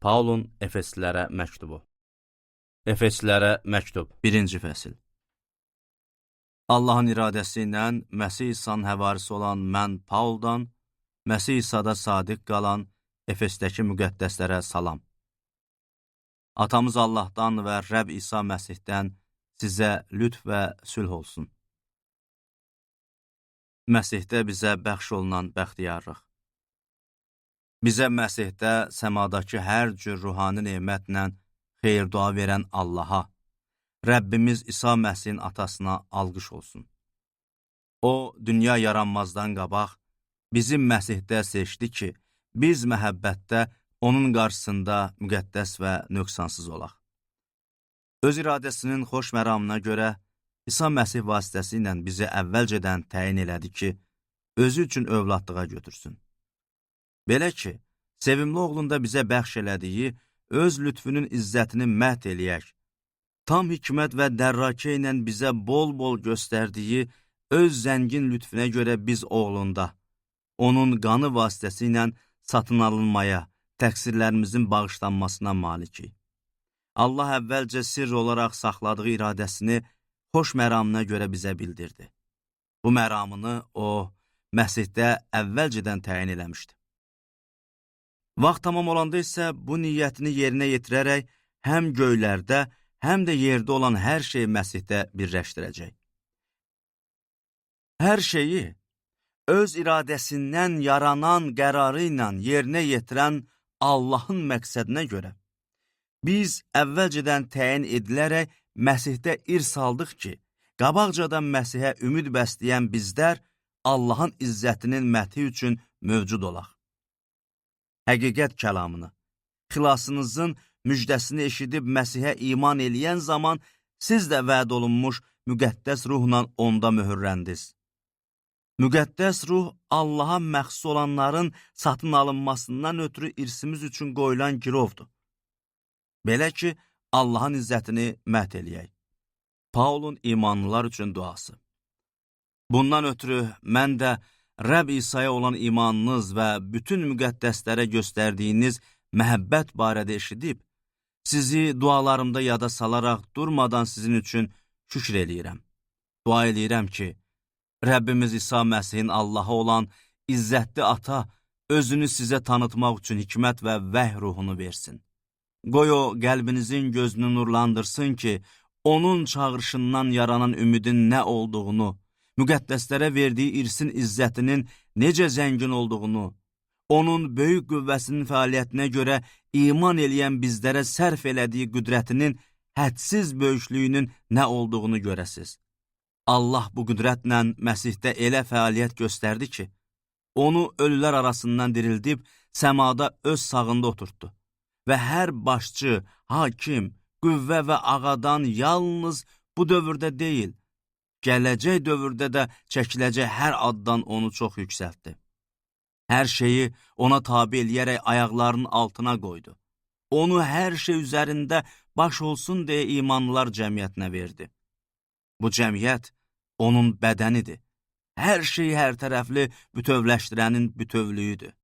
Paulun Efeslilərə məktubu. Efeslilərə məktub, 1-ci fəsil. Allahın iradəsi ilə Məsih İsa'nın həvarisi olan mən Pauldan, Məsih İsa'da sadiq qalan Efesdəki müqəddəslərə salam. Atamız Allahdan və Rəbb İsa Məsihdən sizə lütf və sülh olsun. Məsihdə bizə bəxş olunan bəxtiyarlıq. Bizə Məsihdə səmadakı hər cür ruhani nemətlə xeyir-dua verən Allaha, Rəbbimiz İsa Məsihin atasına alqış olsun. O, dünya yaranmazdan qabaq bizi Məsihdə seçdi ki, biz məhəbbətdə onun qarşısında müqəddəs və nöqsansız olaq. Öz iradəsinin xoş məramına görə İsa Məsih vasitəsi ilə bizi əvvəlcədən təyin elədi ki, özü üçün övladlığa götürsün. Belə ki, sevimli oğlunda bizə bəxş elədiyi öz lütfünün izzətini məhd eləyək. Tam hikmət və dərrakə ilə bizə bol-bol göstərdiyi öz zəngin lütfünə görə biz oğlunda, onun qanı vasitəsi ilə satın alınmaya, təqsirlərimizin bağışlanmasına malikik. Allah əvvəlcə sirr olaraq saxladığı iradəsini xoş məramına görə bizə bildirdi. Bu məramını o, Məsihdə əvvəlcədən təyin eləmişdi. Vaxt tamam olanda isə bu niyyətini yerinə yetirərək həm göylərdə, həm də yerdə olan hər şeyi Məsihdə birləşdirəcək. Hər şeyi öz iradəsindən yaranan qərarı ilə yerinə yetirən Allahın məqsədinə görə biz əvvəlcədən təyin edilərək Məsihdə irs aldıq ki, qabaqcadan Məsihə ümid bəsləyən bizlər Allahın izzətinin məthi üçün mövcud olaq. Həqiqət kəlamını, xilasınızın müjdəsini eşidib Məsihə iman eləyən zaman siz də vəd olunmuş müqəddəs ruhla onda möhürləndiniz. Müqəddəs ruh Allaha məxsus olanların satın alınmasından ötürü irsimiz üçün qoyulan girovdur. Belə ki, Allahın izzətini məhd eləyək. Paulun imanlılar üçün duası. Bundan ötürü mən də Rəbb İsa'ya olan imanınız və bütün müqəddəslərə göstərdiyiniz məhəbbət barədə eşidib, sizi dualarımda yada salaraq durmadan sizin üçün şükr eləyirəm. Dua eləyirəm ki, Rəbbimiz İsa Məsihin Allahı olan izzətli ata özünü sizə tanıtmaq üçün hikmət və vəhy ruhunu versin. Qoy o, qəlbinizin gözünü nurlandırsın ki, onun çağırışından yaranan ümidin nə olduğunu, müqəddəslərə verdiyi irsin izzətinin necə zəngin olduğunu, onun böyük qüvvəsinin fəaliyyətinə görə iman eləyən bizlərə sərf elədiyi qüdrətinin hədsiz böyüklüyünün nə olduğunu görəsiz. Allah bu qüdrətlə Məsihdə elə fəaliyyət göstərdi ki, onu ölülər arasından dirildib səmada öz sağında oturtdu və hər başçı, hakim, qüvvə və ağadan yalnız bu dövrdə deyil, gələcək dövrdə də çəkiləcək hər addan onu çox yüksəltdi. Hər şeyi ona tabi eləyərək ayaqlarının altına qoydu. Onu hər şey üzərində baş olsun deyə imanlılar cəmiyyətinə verdi. Bu cəmiyyət onun bədənidir. Hər şeyi hər tərəfli bütövləşdirənin bütövlüyüdür.